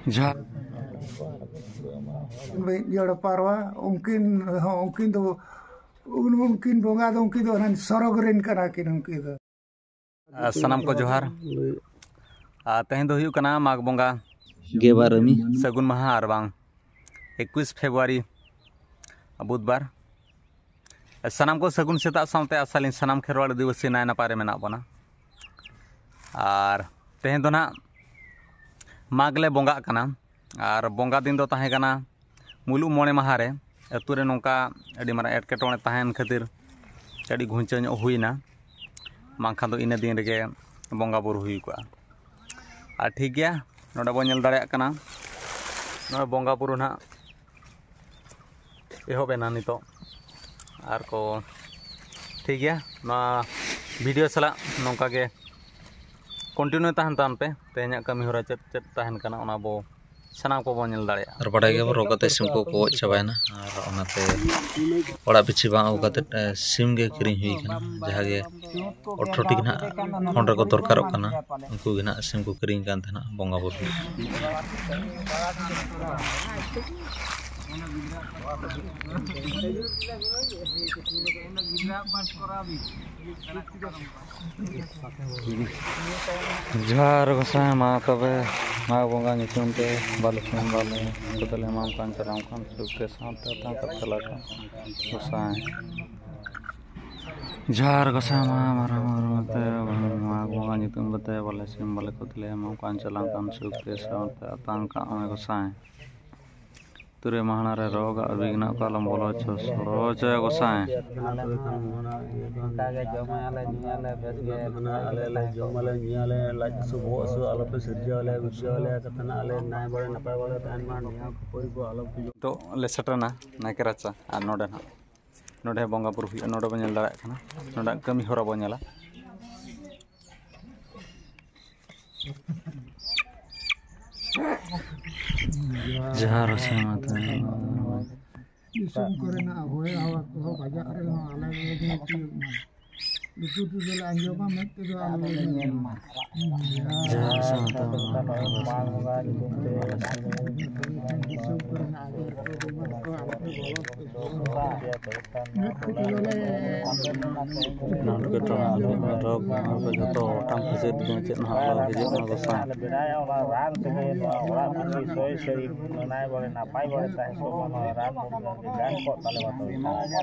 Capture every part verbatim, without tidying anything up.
ᱡᱟᱦᱟᱸ ᱡᱚᱲ ᱯᱟᱨᱣᱟ, ᱩᱱᱠᱤᱱ ᱦᱚᱸ, ᱩᱱᱠᱤᱱ ᱫᱚ, ᱩᱱ-, ᱩᱱᱠᱤᱱ ᱵᱚᱸᱜᱟ ᱫᱚ, ᱩᱱᱠᱤᱱ ᱫᱚ ᱦᱟᱱᱟ ᱥᱚᱨᱚᱜᱽ ᱨᱮᱱ ᱠᱟᱱᱟ ᱠᱤᱱ ᱩᱱᱠᱤᱱ ᱫᱚ᱾ ᱟᱨ ᱥᱟᱱᱟᱢ ᱠᱚ ᱡᱚᱦᱟᱨ᱾ ᱟᱨ ᱛᱮᱦᱮᱧ ᱫᱚ ᱦᱩᱭᱩᱜ ᱠᱟᱱᱟ ᱢᱟᱜᱽ ᱵᱚᱸᱜᱟ ᱜᱮᱵᱟᱨᱟᱹᱢᱤ᱾ ᱥᱟᱹᱜᱩᱱ ᱢᱟᱦᱟ ᱟᱨ ᱵᱟᱝ ᱮᱠᱩᱥ ᱯᱷᱮᱵᱽᱨᱩᱣᱟᱨᱤ ᱵᱩᱫᱷᱵᱟᱨ᱾ ᱥᱟᱱᱟᱢ ᱠᱚ ᱥᱟᱹᱜᱩᱱ ᱥᱮᱛᱟᱜ ᱥᱟᱶᱛᱮ ᱟᱥᱟᱞᱤᱧ ᱥᱟᱱᱟᱢ ᱠᱷᱮᱨᱣᱟᱲ ᱟᱹᱫᱤᱵᱟᱹᱥᱤ ᱱᱟᱭ ᱱᱟᱯᱟᱭ ᱨᱮ ᱢᱮᱱᱟᱜ ᱵᱚᱱᱟ᱾ ᱟᱨ ᱛᱮᱦᱮᱧ ᱫᱚ ᱱᱟᱦᱟᱜ ᱢᱟᱜᱽ ᱞᱮ ᱵᱚᱸᱜᱟᱜ ᱠᱟᱱᱟ᱾ ᱟᱨ ᱵᱚᱸᱜᱟ ᱫᱤᱱ ᱫᱚ ᱛᱟᱦᱮᱸ ᱠᱟᱱᱟ ᱢᱩᱞᱩᱜ ᱢᱚᱬᱮ ᱢᱟᱦᱟ ᱨᱮ᱾ ᱟᱹᱛᱩ ᱨᱮ ᱱᱚᱝᱠᱟ ᱟᱹᱰᱤ ᱢᱟᱨᱟᱝ ᱮᱴᱠᱮᱴᱚᱬᱮ ᱛᱟᱦᱮᱱ ᱠᱷᱟᱹᱛᱤᱨ ᱟᱹᱰᱤ ᱜᱷᱩᱧᱪᱟᱹ ᱧᱚᱜ ᱦᱩᱭᱱᱟ, ᱵᱟᱝᱠᱷᱟᱱ ᱫᱚ ᱤᱱᱟᱹ ᱫᱤᱱ ᱨᱮᱜᱮ ᱵᱚᱸᱜᱟ ᱵᱩᱨᱩ ᱦᱩᱭ ᱠᱚᱜᱼᱟ᱾ ᱟᱨ ᱴᱷᱤᱠ ᱜᱮᱭᱟ, ᱱᱚᱰᱮ ᱵᱚᱱ ᱧᱮᱞ ᱫᱟᱲᱮᱭᱟᱜ ᱠᱟᱱᱟ ᱱᱚᱜᱼᱚᱭ ᱵᱚᱸᱜᱟ ᱵᱩᱨᱩ ᱱᱟᱦᱟᱜ ᱮᱦᱚᱵ ᱮᱱᱟ ᱱᱤᱛᱚᱜ᱾ ᱟᱨ ᱠᱚ ᱴᱷᱤᱠ ᱜᱮᱭᱟ, ᱱᱚᱣᱟ ᱵᱷᱤᱰᱤᱭᱳ ᱥᱟᱞᱟᱜ ᱱᱚᱝᱠᱟ ᱜᱮ ᱠᱚᱱᱴᱤᱱᱤᱭᱩ ᱛᱟᱦᱮᱱ ᱛᱟᱵᱚᱱ ᱯᱮ᱾ ᱛᱮᱦᱮᱧᱟᱜ ᱠᱟᱹᱢᱤ ᱦᱚᱨᱟ ᱪᱮᱫ ᱪᱮᱫ ᱛᱟᱦᱮᱱ ᱠᱟᱱᱟ, ᱚᱱᱟ ᱵᱚ ᱥᱟᱱᱟᱢ ᱠᱚᱵᱚᱱ ᱧᱮᱞ ᱫᱟᱲᱮᱭᱟᱜᱼᱟ᱾ ᱟᱨ ᱵᱟᱰᱟᱭ ᱜᱮᱭᱟᱵᱚᱱ, ᱨᱚᱜᱟ ᱛᱮ ᱥᱤᱢ ᱠᱚᱠᱚ ᱜᱚᱡ ᱪᱟᱵᱟᱭᱮᱱᱟ, ᱟᱨ ᱚᱱᱟᱛᱮ ᱚᱲᱟᱜ ᱯᱤᱪᱷᱤ ᱵᱟᱝ ᱟᱹᱜᱩ ᱠᱟᱛᱮᱫ, ᱮ, ᱥᱤᱢ ᱜᱮ ᱠᱤᱨᱤᱧ ᱦᱩᱭ ᱠᱟᱱᱟ᱾ ᱡᱟᱦᱟᱸ ᱜᱮ ᱟᱴᱷᱨᱚ ᱴᱤ ᱜᱮ ᱱᱟᱦᱟᱜ ᱠᱷᱚᱸᱰ ᱨᱮᱠᱚ ᱫᱚᱨᱠᱟᱨᱚᱜ ᱠᱟᱱᱟ, ᱩᱱᱠᱩ ᱜᱮ ᱱᱟᱦᱟᱜ ᱥᱤᱢ ᱠᱚ ᱠᱤᱨᱤᱧ ᱠᱟᱱ ᱛᱟᱦᱮᱱᱟ ᱵᱚᱸᱜᱟ ᱵᱩᱨᱩ ᱞᱟᱹᱜᱤᱫ᱾ ᱡᱚᱦᱟᱨ ᱜᱚᱸᱥᱟᱭ, ᱢᱟ ᱛᱚᱵᱮ ᱢᱟᱜᱽ ᱵᱚᱸᱜᱟ ᱧᱩᱛᱩᱢ ᱛᱮ ᱵᱟᱞᱮ ᱥᱤᱢ ᱵᱟᱞᱮ ᱠᱚᱫᱚᱞᱮ ᱮᱢᱟᱢ ᱠᱟᱱ, ᱪᱟᱞᱟᱣ ᱠᱟᱱ ᱥᱩᱠ ᱛᱮ ᱥᱟᱶᱛᱮ ᱛᱟᱝ ᱠᱟᱛᱷᱟ ᱞᱟᱹᱴᱩ ᱜᱚᱸᱥᱟᱭ᱾ ᱡᱚᱦᱟᱨ ᱜᱚᱸᱥᱟᱭ, ᱢᱟ ᱢᱟᱨᱟᱝ ᱵᱩᱨᱩ ᱢᱮᱱᱛᱮ ᱢᱟᱜᱽ ᱵᱚᱸᱜᱟ ᱧᱩᱛᱩᱢ ᱠᱟᱛᱮ ᱵᱟᱞᱮ ᱥᱤᱢ ᱵᱟᱞᱮ ᱠᱚᱫᱚᱞᱮ ᱮᱢᱟᱢ ᱠᱟᱱ, ᱪᱟᱞᱟᱣ ᱠᱟᱱ ᱥᱩᱠ ᱛᱮ ᱥᱟᱶᱛᱮ ᱟᱛᱟᱝ ᱠᱟᱜ ᱢᱮ ᱜᱚᱸᱥᱟᱭ᱾ ᱛᱩᱨᱩᱭ ᱢᱟᱦᱱᱟ ᱨᱮ ᱨᱳᱜᱽ ᱟᱜ ᱵᱤᱜᱷᱱᱟᱜ ᱠᱚ ᱟᱞᱚᱢ ᱵᱚᱞᱚ ᱦᱚᱪᱚ, ᱥᱚᱨᱚ ᱦᱚᱪᱚᱭᱟ ᱜᱚᱸᱥᱟᱭ᱾ ᱚᱱᱠᱟ ᱜᱮ ᱡᱚᱢᱟᱞᱮ ᱧᱩᱭᱟᱞᱮ ᱵᱮᱥ ᱜᱮ᱾ ᱟᱞᱮ ᱞᱮ ᱡᱚᱢᱟᱞᱮ ᱧᱩᱭᱟᱞᱮ, ᱞᱟᱡ ᱦᱟᱹᱥᱩ ᱵᱚᱦᱚᱜ ᱦᱟᱹᱥᱩ ᱟᱞᱚᱯᱮ ᱥᱤᱨᱡᱟᱹᱣ ᱟᱞᱮᱭᱟ, ᱵᱩᱡᱷᱟᱹᱣ ᱟᱞᱮᱭᱟ ᱠᱟᱛᱷᱟ ᱱᱟᱜ, ᱟᱞᱮ ᱱᱟᱭ ᱵᱟᱲᱮ ᱱᱟᱯᱟᱭ ᱵᱟᱲᱮ ᱛᱟᱦᱮᱱ ᱢᱟ, ᱱᱤᱭᱟᱹ ᱠᱷᱟᱹᱯᱟᱹᱨᱤ ᱠᱚ ᱟᱞᱚ ᱦᱩᱭᱩᱜ᱾ ᱱᱤᱛᱚᱜ ᱞᱮ ᱥᱮᱴᱮᱨᱱᱟ ᱱᱟᱭᱠᱮ ᱨᱟᱪᱟ, ᱟᱨ ᱱᱚᱰᱮ ᱱᱟᱦᱟᱜ, ᱱᱚᱰᱮ ᱵᱚᱸᱜᱟ ᱵᱩᱨᱩ ᱦᱩᱭᱩᱜᱼᱟ, ᱱᱚᱰᱮ ᱵᱚᱱ ᱧᱮᱞ ᱫᱟᱲᱮᱭᱟᱜ ᱠᱟᱱᱟ, ᱱᱚᱰᱮ ᱠᱟᱹᱢᱤ ᱦᱚᱨᱟ ᱵᱚᱱ ᱧᱮᱞᱟ᱾ ᱡᱚᱦᱟᱨ ᱜᱚᱸᱥᱟᱭ ᱢᱟ ᱛᱚᱵᱮ᱾ ᱫᱤᱥᱚᱢ ᱠᱚᱨᱮᱱᱟᱜ ᱦᱚᱭ ᱦᱟᱣᱟ ᱠᱚᱦᱚᱸ ᱵᱟᱡᱟᱜ ᱨᱮᱦᱚᱸ ᱟᱞᱮ ᱜᱮ ᱛᱤᱭᱳᱜ ᱢᱟ᱾ ᱞᱩᱛᱩᱨ ᱛᱮᱫᱚ ᱞᱮ ᱟᱸᱡᱚᱢᱟ, ᱢᱮᱫ ᱛᱮᱫᱚ ᱟᱞᱮ ᱞᱮ ᱧᱮᱞ ᱢᱟ᱾ ᱡᱟᱦᱟᱸ ᱥᱟᱶᱛᱟ ᱫᱤᱥᱚᱢ ᱠᱚᱨᱮᱱᱟᱜ ᱟᱡᱟᱨ ᱠᱚ, ᱵᱤᱢᱟᱨ ᱠᱚ ᱟᱞᱚ ᱯᱮ ᱵᱚᱞᱚ ᱦᱚᱪᱚ ᱠᱚᱣᱟ᱾ ᱢᱮᱫ ᱛᱮᱫᱚ ᱞᱮ ᱱᱚᱰᱮ ᱜᱮ ᱴᱚᱱᱟ ᱨᱳᱜᱽ ᱵᱤᱢᱟᱨ ᱠᱚ ᱡᱚᱛᱚ ᱚᱴᱟᱝ ᱯᱷᱟᱹᱥᱤ ᱤᱫᱤ ᱪᱮᱫ ᱦᱚᱸ ᱟᱞᱚ ᱦᱤᱡᱩᱜ ᱢᱟ ᱜᱚᱸᱥᱟᱭ᱾ ᱵᱮᱱᱟᱭᱟ ᱚᱱᱟ ᱨᱟᱱ ᱛᱮᱜᱮ ᱱᱚᱣᱟ ᱚᱲᱟᱜ ᱫᱩᱣᱟᱹᱨ ᱥᱚᱭ ᱥᱟᱹᱨᱤ ᱱᱟᱭ ᱵᱟᱲᱮ ᱱᱟᱯᱟᱭ ᱵᱟᱲᱮ ᱛᱟᱦᱮᱸ ᱠᱚᱜ ᱢᱟ, ᱱᱚᱣᱟ ᱨᱟᱱ ᱢᱩᱨᱜᱟᱹᱱ ᱜᱮ ᱜᱟᱱ ᱠᱚᱜ ᱛᱟᱞᱮ ᱢᱟ ᱛᱚᱵᱮ ᱠᱷᱟᱱ᱾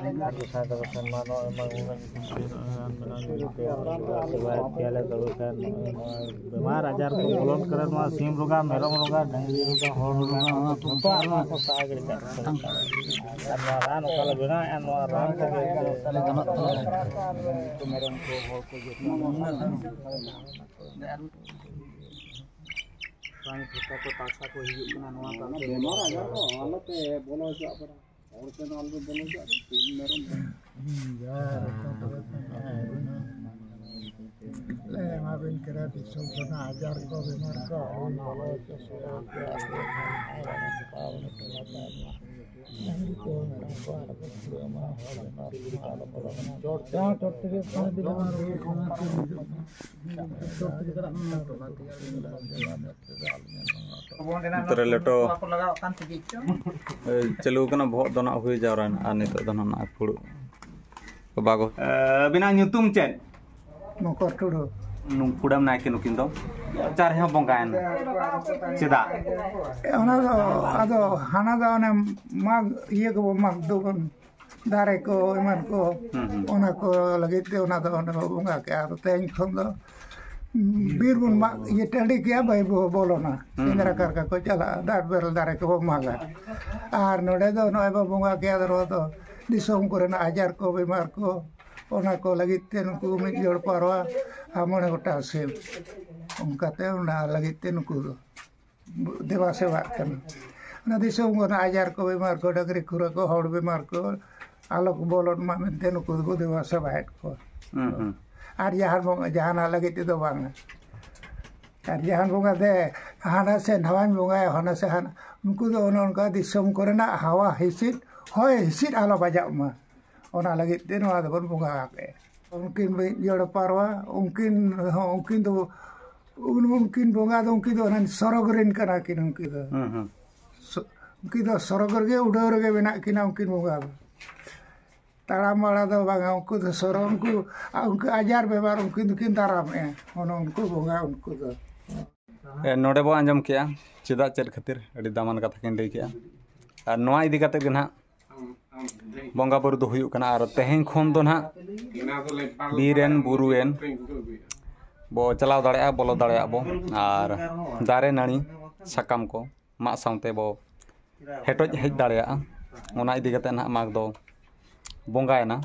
ᱟᱨ ᱜᱚᱸᱥᱟᱭ ᱛᱟᱠᱚ ᱴᱷᱮᱱ ᱢᱟ ᱱᱚᱜᱼᱚᱭ ᱢᱟ ᱥᱮᱵᱟᱭ ᱯᱮᱭᱟᱞᱮ ᱛᱚᱵᱮ ᱠᱷᱟᱱ ᱱᱚᱜᱼᱚᱭ ᱱᱚᱣᱟ ᱵᱮᱢᱟᱨ ᱟᱡᱟᱨ ᱠᱚ ᱵᱚᱞᱚᱱ ᱠᱟᱱᱟ, ᱱᱚᱣᱟ ᱥᱤᱢ ᱨᱳᱜᱟ, ᱢᱮᱨᱚᱢ ᱨᱳᱜᱟ, ᱰᱟᱹᱝᱨᱤ ᱨᱳᱜᱟ, ᱦᱚᱲ ᱨᱳᱜᱟ, ᱱᱚᱣᱟ ᱠᱚ ᱡᱚᱛᱚᱣᱟᱜ ᱱᱚᱣᱟ ᱠᱚ ᱥᱟᱦᱟ ᱜᱤᱰᱤ ᱠᱟᱜ ᱠᱟᱱᱟ᱾ ᱟᱨ ᱱᱚᱣᱟ ᱨᱟᱱ ᱚᱠᱟ ᱞᱮ ᱵᱮᱱᱟᱣᱮᱫᱼᱟ, ᱱᱚᱣᱟ ᱨᱟᱱ ᱛᱮᱜᱮ ᱢᱮᱨᱚᱢ ᱠᱚ, ᱦᱚᱲ ᱠᱚ ᱡᱚᱛᱚ ᱯᱨᱟᱱᱤ ᱯᱷᱚᱴᱠᱟ ᱠᱚ, ᱛᱟᱞᱥᱟ ᱠᱚ ᱦᱤᱡᱩᱜ ᱠᱟᱱᱟ, ᱱᱚᱣᱟ ᱛᱟᱞᱥᱟ ᱵᱮᱢᱟᱨ ᱟᱡᱟᱨ ᱠᱚ ᱟᱞᱚᱯᱮ ᱵᱚᱞᱚ ᱦᱚᱪᱚᱣᱟᱜ ᱠᱟᱱᱟ᱾ ᱦᱚᱲ ᱥᱮᱱ ᱟᱞᱚᱯᱮ ᱵᱚᱞᱚ ᱦᱚᱪᱚᱣᱟᱜ ᱠᱟᱱᱟ᱾ ᱥᱤᱢ ᱢᱮᱨᱚᱢ ᱠᱚ᱾ ᱦᱩᱸ, ᱡᱟ ᱨᱚᱠᱚᱢ ᱛᱚᱵᱮ ᱠᱷᱟᱱ ᱟᱹᱵᱤᱱ ᱦᱚᱸ ᱞᱮ ᱮᱢᱟᱵᱤᱱ ᱠᱟᱱᱟ, ᱫᱤᱥᱚᱢ ᱠᱷᱚᱱᱟᱜ ᱟᱡᱟᱨ ᱠᱚ, ᱵᱮᱢᱟᱨ ᱠᱚ ᱟᱞᱚᱵᱤᱱ ᱵᱚᱞᱚ ᱦᱚᱪᱚ ᱥᱮ ᱟᱯᱮ ᱟᱯᱮ ᱠᱷᱟᱱ ᱟᱨ ᱚᱱᱟ ᱴᱚᱞᱟ ᱛᱟᱭᱚᱢ ᱢᱟ᱾ ᱰᱟᱹᱝᱨᱤ ᱠᱚ, ᱢᱮᱨᱚᱢ ᱠᱚ ᱟᱞᱚ ᱠᱚ ᱠᱷᱩᱞᱟᱹᱣ ᱢᱟ, ᱦᱚᱲ ᱵᱮᱢᱟᱨ ᱠᱚ ᱟᱞᱚ ᱵᱚᱞᱚ ᱢᱟ᱾ ᱡᱟᱦᱟᱸ ᱪᱚᱴ ᱛᱮᱜᱮ ᱠᱚ ᱤᱫᱤ ᱠᱟᱜᱼᱟ, ᱚᱱᱟ ᱠᱚ ᱦᱤᱡᱩᱜ ᱠᱟᱱᱟ᱾ ᱪᱚᱴ ᱛᱮᱜᱮ ᱪᱟᱞᱟᱜ ᱠᱟᱱᱟ᱾ ᱱᱚᱛᱮ ᱨᱮ ᱞᱮᱴᱚ, ᱮ, ᱪᱟᱹᱞᱩ ᱠᱟᱱᱟ, ᱵᱚᱦᱚᱜ ᱫᱚ ᱱᱟᱜ ᱦᱩᱭ ᱡᱟᱣᱨᱟᱭᱮᱱᱟ ᱟᱨ ᱱᱤᱛᱚᱜ ᱫᱚ ᱱᱟᱜ ᱯᱷᱩᱲᱩᱜ ᱠᱚ ᱵᱟᱜᱚ᱾ ᱮ, ᱟᱹᱵᱤᱱᱟᱜ ᱧᱩᱛᱩᱢ ᱪᱮᱫ? ᱢᱚᱠᱚᱨ ᱴᱩᱰᱩ᱾ ᱱᱩᱠᱩ ᱠᱩᱰᱟᱹᱢ ᱱᱟᱭᱠᱮ ᱱᱩᱠᱤᱱ ᱫᱚ ᱪᱟᱨᱦᱮ ᱦᱚᱸ ᱵᱚᱸᱜᱟᱭᱮᱱᱟ᱾ ᱪᱮᱫᱟᱜ? ᱚᱱᱟ ᱫᱚ ᱟᱫᱚ ᱦᱟᱱᱟ ᱫᱚ ᱚᱱᱮ ᱢᱟᱜᱽ ᱤᱭᱟᱹ ᱠᱚᱵᱚ ᱢᱟᱜᱽ ᱫᱚᱵᱚᱱ ᱫᱟᱨᱮ ᱠᱚ ᱮᱢᱟᱱ ᱠᱚ, ᱦᱩᱸ, ᱦᱩᱸ᱾ ᱚᱱᱟ ᱠᱚ ᱞᱟᱹᱜᱤᱫ ᱛᱮ ᱚᱱᱟ ᱫᱚ ᱚᱸᱰᱮ ᱵᱚ ᱵᱚᱸᱜᱟ ᱠᱮᱜᱼᱟ᱾ ᱟᱫᱚ ᱛᱮᱦᱮᱧ ᱠᱷᱚᱱ ᱫᱚ ᱵᱤᱨ ᱵᱚᱱ ᱢᱟᱜ ᱤᱭᱟᱹ ᱴᱟᱺᱰᱤ ᱠᱮᱜᱼᱟ, ᱵᱟᱹᱭ ᱵᱚ ᱵᱚᱞᱚᱱᱟ᱾ ᱦᱩᱸ, ᱥᱮᱸᱫᱽᱨᱟ ᱦᱩᱸ᱾ ᱠᱟᱨᱠᱟ ᱠᱚ ᱪᱟᱞᱟᱜᱼᱟ, ᱰᱟᱴ ᱵᱮᱨᱮᱞ ᱫᱟᱨᱮ ᱠᱚᱵᱚ ᱢᱟᱜᱟ᱾ ᱟᱨ ᱱᱚᱰᱮ ᱫᱚ ᱱᱚᱜᱼᱚᱭ ᱵᱚ ᱵᱚᱸᱜᱟ ᱠᱮᱜᱼᱟ, ᱟᱫᱚ ᱱᱚᱣᱟ ᱫᱚ ᱫᱤᱥᱚᱢ ᱠᱚᱨᱮᱱᱟᱜ ᱟᱡᱟᱨ ᱠᱚ, ᱵᱤᱢᱟᱨ ᱠᱚ, ᱚᱱᱟ ᱠᱚ ᱞᱟᱹᱜᱤᱫ ᱛᱮ ᱱᱩᱠᱩ ᱢᱤᱫ ᱡᱚᱲ ᱯᱟᱨᱣᱟ ᱟᱨ ᱢᱚᱬᱮ ᱜᱚᱴᱟᱝ ᱥᱤᱢ, ᱚᱱᱠᱟᱛᱮ ᱚᱱᱟ ᱞᱟᱹᱜᱤᱫ ᱛᱮ ᱱᱩᱠᱩ ᱫᱚ ᱫᱮᱵᱟ ᱥᱮᱵᱟᱜ ᱠᱟᱱᱟ᱾ ᱚᱱᱟ ᱫᱤᱥᱚᱢ ᱠᱚᱨᱮᱱᱟᱜ ᱟᱡᱟᱨ ᱠᱚ, ᱵᱤᱢᱟᱨ ᱠᱚ, ᱰᱟᱹᱝᱨᱤ ᱠᱷᱩᱨᱟᱹ ᱠᱚ, ᱦᱚᱲ ᱵᱤᱢᱟᱨ ᱠᱚ ᱟᱞᱚ ᱠᱚ ᱵᱚᱞᱚᱱ ᱢᱟ ᱢᱮᱱᱛᱮ ᱱᱩᱠᱩ ᱫᱚᱠᱚ ᱫᱮᱵᱟ ᱥᱮᱵᱟᱭᱮᱫ ᱠᱚᱣᱟ᱾ ᱦᱩᱸ, ᱦᱩᱸ᱾ ᱟᱨ ᱡᱟᱦᱟᱱ ᱵᱚᱸᱜᱟ, ᱡᱟᱦᱟᱱᱟᱜ ᱞᱟᱹᱜᱤᱫ ᱛᱮᱫᱚ ᱵᱟᱝᱟ᱾ ᱟᱨ ᱡᱟᱦᱟᱱ ᱵᱚᱸᱜᱟ ᱫᱮ, ᱦᱟᱱᱟ ᱥᱮ ᱱᱟᱣᱟᱧ ᱵᱚᱸᱜᱟᱭᱟ, ᱦᱟᱱᱟ ᱥᱮ ᱦᱟᱱᱟ, ᱩᱱᱠᱩ ᱫᱚ ᱚᱱᱮ ᱚᱱᱠᱟ ᱫᱤᱥᱚᱢ ᱠᱚᱨᱮᱱᱟᱜ ᱦᱟᱣᱟ ᱦᱤᱸᱥᱤᱫ, ᱦᱚᱭ ᱦᱤᱸᱥᱤᱫ ᱟᱞᱚ ᱵᱟᱡᱟᱜ ᱢᱟ, ᱚᱱᱟ ᱞᱟᱹᱜᱤᱫ ᱛᱮ ᱱᱚᱣᱟ ᱫᱚᱵᱚᱱ ᱵᱚᱸᱜᱟ ᱟᱠᱟᱫᱼᱟ᱾ ᱩᱱᱠᱤᱱ ᱢᱤᱫ ᱡᱚᱲ ᱯᱟᱨᱣᱟ, ᱩᱱᱠᱤᱱ ᱦᱚᱸ, ᱩᱱᱠᱤᱱ ᱫᱚ, ᱩᱱ-, ᱩᱱᱠᱤᱱ ᱵᱚᱸᱜᱟ ᱫᱚ, ᱩᱱᱠᱤᱱ ᱫᱚ ᱚᱱᱟ ᱥᱚᱨᱚᱜᱽ ᱨᱮᱱ ᱠᱟᱱᱟ ᱠᱤᱱ, ᱩᱱᱠᱤᱱ ᱫᱚ᱾ ᱦᱩᱸ, ᱦᱩᱸ᱾ ᱥᱚ-, ᱩᱱᱠᱤᱱ ᱫᱚ ᱥᱚᱨᱚᱜᱽ ᱨᱮᱜᱮ, ᱩᱰᱟᱹᱣ ᱨᱮᱜᱮ ᱢᱮᱱᱟᱜ ᱠᱤᱱᱟ ᱩᱱᱠᱤᱱ ᱵᱚᱸᱜᱟ ᱫᱚ᱾ ᱛᱟᱲᱟᱢ ᱵᱟᱲᱟ ᱫᱚ ᱵᱟᱝᱟ, ᱩᱱᱠᱩ ᱫᱚ ᱥᱚᱨᱚᱜᱽ, ᱩᱱᱠᱩ, ᱟ-, ᱩᱱᱠᱩ ᱟᱡᱟᱨ ᱵᱮᱢᱟᱨ ᱩᱱᱠᱤᱱ ᱫᱚᱠᱤᱱ ᱫᱟᱨᱟᱢᱮᱜᱼᱟ, ᱚᱱᱮ ᱩᱱᱠᱩ ᱵᱚᱸᱜᱟ ᱩᱱᱠᱩ ᱫᱚ᱾ ᱮ, ᱱᱚᱰᱮ ᱵᱚ ᱟᱸᱡᱚᱢ ᱠᱮᱜᱼᱟ, ᱪᱮᱫᱟᱜ ᱪᱮᱫ ᱠᱷᱟᱹᱛᱤᱨ, ᱟᱹᱰᱤ ᱫᱟᱢᱟᱱ ᱠᱟᱛᱷᱟ ᱠᱤᱱ ᱞᱟᱹᱭ ᱠᱮᱜᱼᱟ᱾ ᱟᱨ ᱱᱚᱣᱟ ᱤᱫᱤ ᱠᱟᱛᱮᱫ ᱜᱮ ᱱᱟᱦᱟᱜ ᱵᱚᱸᱜᱟ ᱵᱩᱨᱩ ᱫᱚ ᱦᱩᱭᱩᱜ ᱠᱟᱱᱟ᱾ ᱟᱨ ᱛᱮᱦᱮᱧ ᱠᱷᱚᱱ ᱫᱚ ᱱᱟᱦᱟᱜ ᱵᱤᱨ ᱮᱱ, ᱵᱩᱨᱩ ᱮᱱ ᱵᱚ ᱪᱟᱞᱟᱣ ᱫᱟᱲᱮᱭᱟᱜᱼᱟ, ᱵᱚᱞᱚ ᱫᱟᱲᱮᱭᱟᱜᱼᱟ ᱵᱚ᱾ ᱟᱨ ᱫᱟᱨᱮ ᱱᱟᱹᱲᱤ ᱥᱟᱠᱟᱢ ᱠᱚ ᱢᱟᱜ ᱥᱟᱶᱛᱮ ᱵᱚ ᱦᱮᱴᱮᱡ ᱦᱮᱡ ᱫᱟᱲᱮᱭᱟᱜᱼᱟ᱾ ᱚᱱᱟ ᱤᱫᱤ ᱠᱟᱛᱮᱫ ᱱᱟᱦᱟᱜ ᱢᱟᱜᱽ ᱫᱚ ᱵᱚᱸᱜᱟᱭᱮᱱᱟ᱾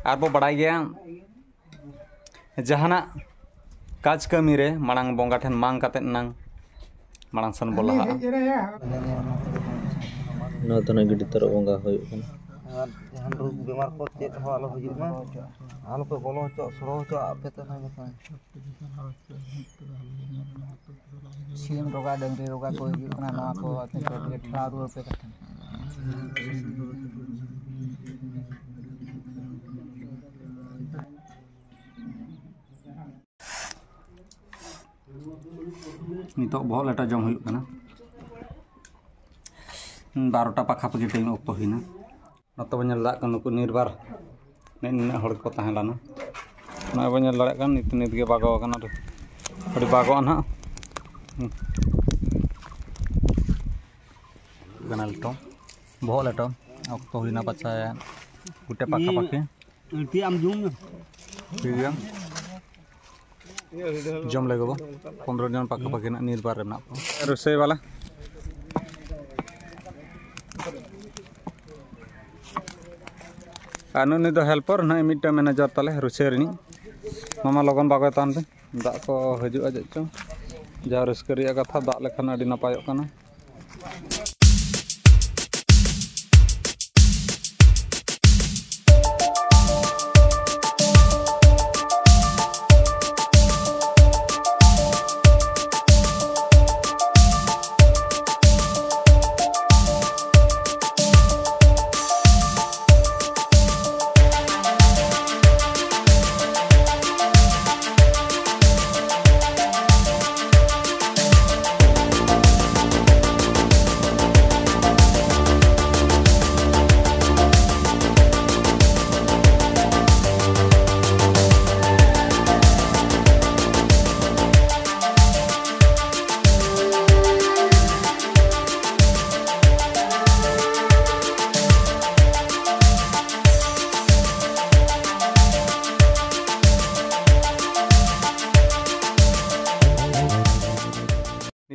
ᱟᱨ ᱵᱚ ᱵᱟᱲᱟᱭ ᱜᱮᱭᱟ, ᱡᱟᱦᱟᱱᱟᱜ ᱠᱟᱡᱽ ᱠᱟᱹᱢᱤ ᱨᱮ ᱢᱟᱲᱟᱝ ᱵᱚᱸᱜᱟ ᱴᱷᱮᱱ ᱢᱟᱝ ᱠᱟᱛᱮᱫ ᱱᱟᱝ ᱢᱟᱲᱟᱝ ᱥᱮᱱ ᱵᱚ ᱞᱟᱦᱟᱜᱼᱟ᱾ ᱱᱚᱣᱟ ᱫᱚ ᱱᱟᱜ ᱜᱤᱰᱤ ᱛᱚᱨᱚᱜ ᱵᱚᱸᱜᱟ ᱦᱩᱭᱩᱜ ᱠᱟᱱᱟ᱾ ᱟᱨ ᱡᱟᱦᱟᱸ ᱨᱳᱜᱽ ᱵᱮᱢᱟᱨ ᱠᱚ ᱪᱮᱫ ᱦᱚᱸ ᱟᱞᱚ ᱦᱩᱭᱩᱜ ᱢᱟ, ᱟᱞᱚ ᱯᱮ ᱵᱚᱞᱚ ᱦᱚᱪᱚᱣᱟᱜ, ᱥᱚᱲᱚ ᱦᱚᱪᱚᱣᱟᱜ ᱟᱯᱮ ᱛᱟᱦᱮᱸ ᱵᱟᱠᱷᱟᱱ᱾ ᱥᱤᱢ ᱨᱳᱜᱟ, ᱰᱟᱹᱝᱨᱤ ᱨᱳᱜᱟ ᱠᱚ ᱦᱤᱡᱩᱜ ᱠᱟᱱᱟ, ᱱᱚᱣᱟ ᱠᱚ ᱟᱹᱛᱤᱧ ᱠᱚ ᱴᱷᱮᱞᱟᱣ ᱨᱩᱣᱟᱹᱲ ᱯᱮ ᱠᱟᱛᱷᱟ᱾ ᱱᱤᱛᱚᱜ ᱵᱚᱦᱚᱜ ᱞᱮᱴᱟ ᱡᱚᱢ ᱦᱩᱭᱩᱜ ᱠᱟᱱᱟ᱾ ᱵᱟᱨᱚᱴᱟ ᱯᱟᱠᱷᱟ ᱯᱟᱠᱷᱤ ᱴᱟᱭᱤᱢ ᱚᱠᱛᱚ ᱦᱩᱭᱱᱟ᱾ ᱱᱚᱛᱮ ᱵᱚᱱ ᱧᱮᱞ ᱫᱟᱲᱮᱭᱟᱜ ᱠᱟᱱᱟ ᱱᱩᱠᱩ ᱱᱤᱨᱵᱟᱨ ᱱᱤᱱᱟᱹᱜ ᱦᱚᱲ ᱠᱚ ᱛᱟᱦᱮᱸ ᱞᱮᱱᱟ᱾ ᱱᱚᱜᱼᱚᱭ ᱵᱚᱱ ᱧᱮᱞ ᱫᱟᱲᱮᱭᱟᱜ ᱠᱟᱱᱟ ᱱᱤᱛ, ᱱᱤᱛ ᱜᱮ ᱵᱟᱜᱚ ᱟᱠᱟᱱᱟ, ᱟᱹᱰᱤ ᱵᱟᱜᱚᱜᱼᱟ ᱱᱟᱦᱟᱜ᱾ ᱦᱩᱸ᱾ ᱦᱩᱭᱩᱜ ᱠᱟᱱᱟ ᱞᱮᱴᱚ, ᱵᱚᱦᱚᱜ ᱞᱮᱴᱚ᱾ ᱚᱠᱛᱚ ᱦᱩᱭᱱᱟ ᱯᱟᱪᱷᱮ ᱜᱚᱴᱟ ᱯᱟᱠᱷᱟ ᱯᱟᱠᱷᱤ᱾ ᱟᱹᱲᱛᱤᱭᱟᱜ ᱮᱢ ᱡᱚᱢ ᱧᱚᱜ᱾ ᱴᱷᱤᱠ ᱜᱮᱭᱟ, ᱡᱚᱢ ᱞᱮᱜᱮ ᱵᱚ᱾ ᱯᱚᱱᱨᱚ ᱡᱚᱱ ᱯᱟᱠᱷᱟ ᱯᱟᱠᱷᱤ ᱱᱟᱜ ᱱᱤᱨᱵᱟᱨ ᱨᱮ ᱢᱮᱱᱟᱜ ᱠᱚᱣᱟ᱾ ᱨᱳᱥᱮᱭ ᱵᱟᱞᱟ᱾ ᱟᱨ ᱱᱩᱭ, ᱱᱩᱭ ᱫᱚ ᱦᱮᱞᱯᱟᱨ, ᱱᱩᱭ ᱢᱤᱫᱴᱟᱝ ᱢᱮᱱᱮᱡᱟᱨ ᱛᱟᱞᱮ ᱨᱳᱥᱮᱭ ᱨᱤᱱᱤᱡ᱾ ᱢᱟᱢᱟ ᱞᱚᱜᱚᱱ ᱵᱟᱜᱚᱭ ᱛᱟᱦᱮᱱ ᱯᱮ, ᱫᱟᱜ ᱠᱚ ᱦᱤᱡᱩᱜᱼᱟ ᱪᱮᱫ ᱪᱚᱝ᱾ ᱡᱟ ᱨᱟᱹᱥᱠᱟᱹ ᱨᱮᱭᱟᱜ ᱠᱟᱛᱷᱟ, ᱫᱟᱜ ᱞᱮᱠᱷᱟᱱ ᱟᱹᱰᱤ ᱱᱟᱯᱟᱭᱚᱜ ᱠᱟᱱᱟ᱾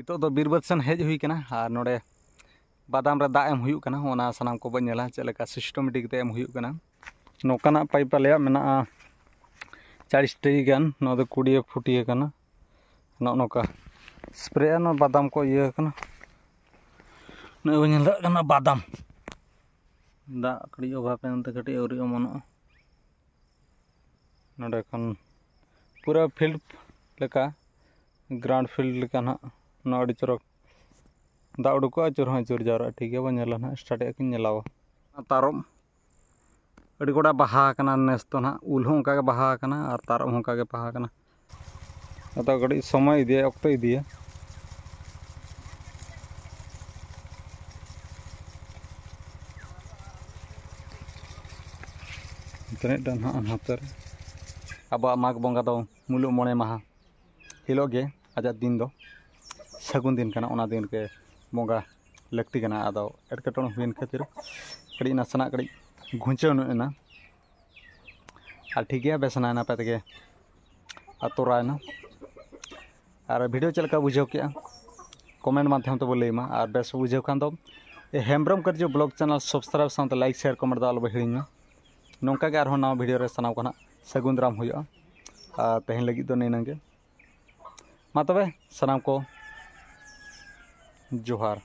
ᱱᱤᱛᱚᱜ ᱫᱚ ᱵᱤᱨᱵᱟᱹᱫᱽ ᱥᱮᱱ ᱦᱮᱡ ᱦᱩᱭ ᱠᱟᱱᱟ ᱟᱨ ᱱᱚᱰᱮ ᱵᱟᱫᱟᱢ ᱨᱮ ᱫᱟᱜ ᱮᱢ ᱦᱩᱭᱩᱜ ᱠᱟᱱᱟ, ᱚᱱᱟ ᱥᱟᱱᱟᱢ ᱠᱚᱵᱚᱱ ᱧᱮᱞᱟ ᱪᱮᱫ ᱞᱮᱠᱟ systematic ᱛᱮ ᱮᱢ ᱦᱩᱭᱩᱜ ᱠᱟᱱᱟ᱾ ᱱᱚᱝᱠᱟᱱᱟᱜ pipe ᱟᱞᱮᱭᱟᱜ ᱢᱮᱱᱟᱜᱼᱟ ᱪᱟᱞᱤᱥ ᱴᱤ ᱜᱟᱱ, ᱱᱚᱣᱟ ᱫᱚ ᱠᱩᱲᱤᱭᱟᱹ ᱯᱷᱩᱴᱤᱭᱟᱹ ᱠᱟᱱᱟ᱾ ᱱᱚᱜᱼᱚ ᱱᱚᱝᱠᱟ spray ᱱᱚᱣᱟ ᱵᱟᱫᱟᱢ ᱠᱚ ᱤᱭᱟᱹ ᱠᱟᱱᱟ᱾ ᱱᱚᱜᱼᱚᱭ ᱵᱚᱱ ᱧᱮᱞ ᱫᱟᱲᱮᱭᱟᱜ ᱠᱟᱱᱟ ᱵᱟᱫᱟᱢ, ᱫᱟᱜ ᱠᱟᱹᱴᱤᱡ ᱚᱵᱷᱟᱵ ᱮᱱᱛᱮ ᱠᱟᱹᱴᱤᱡ ᱟᱹᱣᱨᱤ ᱚᱢᱚᱱᱚᱜᱼᱟ᱾ ᱱᱚᱰᱮ ᱠᱷᱚᱱ ᱯᱩᱨᱟᱹ field ᱞᱮᱠᱟ, ground field ᱞᱮᱠᱟ ᱱᱟᱦᱟᱜ ᱱᱚᱣᱟ ᱟᱹᱰᱤ ᱪᱚᱨᱚᱠ ᱫᱟᱜ ᱩᱰᱩᱠᱚᱜᱼᱟ, ᱟᱹᱪᱩᱨ ᱦᱚᱸ ᱟᱹᱪᱩᱨ ᱡᱟᱣᱨᱟᱜᱼᱟ᱾ ᱴᱷᱤᱠ ᱜᱮᱭᱟ, ᱵᱚᱱ ᱧᱮᱞᱟ ᱱᱟᱦᱟᱜ, start ᱮᱫ ᱟᱹᱧ ᱧᱮᱞᱟᱣᱟ᱾ ᱛᱟᱨᱚᱵ ᱟᱹᱰᱤ ᱜᱚᱴᱟ ᱵᱟᱦᱟ ᱟᱠᱟᱱᱟ ᱱᱮᱥ ᱫᱚ ᱱᱟᱦᱟᱜ, ᱩᱞ ᱦᱚᱸ ᱚᱱᱠᱟ ᱜᱮ ᱵᱟᱦᱟ ᱟᱠᱟᱱᱟ ᱟᱨ ᱛᱟᱨᱚᱵ ᱦᱚᱸ ᱚᱱᱠᱟ ᱜᱮ ᱵᱟᱦᱟ ᱟᱠᱟᱱᱟ᱾ ᱟᱫᱚ ᱠᱟᱹᱴᱤᱡ ᱥᱚᱢᱚᱭ ᱤᱫᱤᱭᱟ, ᱚᱠᱛᱚ ᱤᱫᱤᱭᱟ᱾ ᱛᱤᱱᱟᱹᱜ ᱴᱟ ᱱᱟᱦᱟᱜ ᱱᱚᱛᱮ ᱨᱮ ᱟᱵᱚᱣᱟᱜ ᱢᱟᱜᱽ ᱵᱚᱸᱜᱟ ᱫᱚ ᱢᱩᱞᱩᱜ ᱢᱚᱬᱮ ᱢᱟᱦᱟ ᱦᱤᱞᱳᱜ ᱜᱮ ᱟᱡᱟᱜ ᱫᱤᱱ ᱫᱚ ᱥᱟᱹᱜᱩᱱ ᱫᱤᱱ ᱠᱟᱱᱟ, ᱚᱱᱟ ᱫᱤᱱ ᱨᱮ ᱵᱚᱸᱜᱟ ᱞᱟᱹᱠᱛᱤ ᱠᱟᱱᱟ᱾ ᱟᱫᱚ ᱮᱴᱠᱮᱴᱚᱬᱮ ᱦᱩᱭᱮᱱ ᱠᱷᱟᱹᱛᱤᱨ ᱠᱟᱹᱴᱤᱡ ᱱᱟᱥᱮᱱᱟᱜ ᱠᱟᱹᱴᱤᱡ ᱜᱷᱩᱧᱪᱟᱹᱣ ᱧᱚᱜ ᱮᱱᱟ᱾ ᱟᱨ ᱴᱷᱤᱠ ᱜᱮᱭᱟ, ᱵᱮᱥ ᱱᱟᱭ ᱱᱟᱯᱟᱭ ᱛᱮᱜᱮ ᱟᱛᱳ ᱨᱟᱭᱱᱟ᱾ ᱟᱨ video ᱪᱮᱫ ᱞᱮᱠᱟ ᱵᱩᱡᱷᱟᱹᱣ ᱠᱮᱜᱼᱟ, comment ᱢᱟᱫᱽᱫᱷᱚᱢ ᱛᱮᱵᱚ ᱞᱟᱹᱭ ᱢᱟ᱾ ᱟᱨ ᱵᱮᱥ ᱵᱩᱡᱷᱟᱹᱣ ᱠᱷᱟᱱ ᱫᱚ ᱦᱮᱢᱵᱨᱚᱢ ᱠᱟᱹᱨᱡᱚ vlog channel subscribe ᱥᱟᱶᱛᱮ like, share, comment ᱫᱚ ᱟᱞᱚ ᱵᱚ ᱦᱤᱲᱤᱧ ᱢᱟ᱾ ᱱᱚᱝᱠᱟ ᱜᱮ ᱟᱨᱦᱚᱸ ᱱᱟᱣᱟ video ᱨᱮ ᱥᱟᱱᱟᱢ ᱠᱚ ᱱᱟᱦᱟᱜ ᱥᱟᱹᱜᱩᱱ ᱫᱟᱨᱟᱢ ᱦᱩᱭᱩᱜᱼᱟ᱾ ᱟᱨ ᱛᱮᱦᱮᱧ ᱞᱟᱹᱜᱤᱫ ᱫᱚ ᱱᱤᱱᱟᱹᱝ ᱜᱮ᱾ ᱢᱟ ᱛᱚᱵᱮ ᱥᱟᱱᱟᱢ ᱠᱚ ᱡᱚᱦᱟᱨ᱾